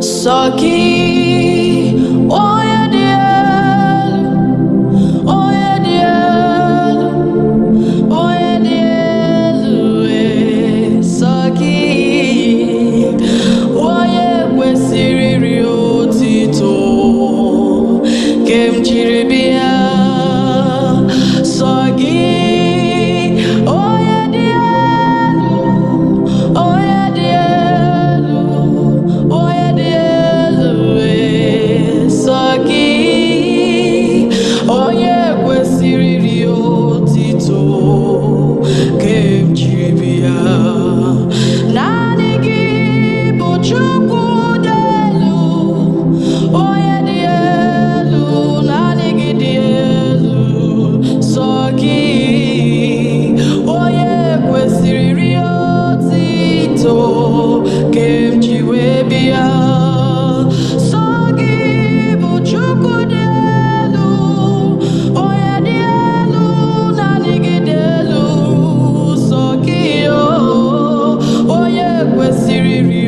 Sọ gị, onye dị elu, onye dị elu, onye dị elu, ee, sọ gị, onye kwesịrị iri otito nke m jiri bịa. Sọ gị, onye dị elu, onye dị elu, onye dị elu, ee, sọ gị, onye kwesịrị iri otito nke m jiri bịa. Naanị gị bụ Chukwu dị elu, onye dị elu, naanị gị dị elu, sọ gị, onye kwesịrị iri otito nke m ji wee bịa. Sọ gị bụ Chukwu dị elu, onye dị elu, naanị gị dị elu, sọ gị, o, onye kwesịrị iri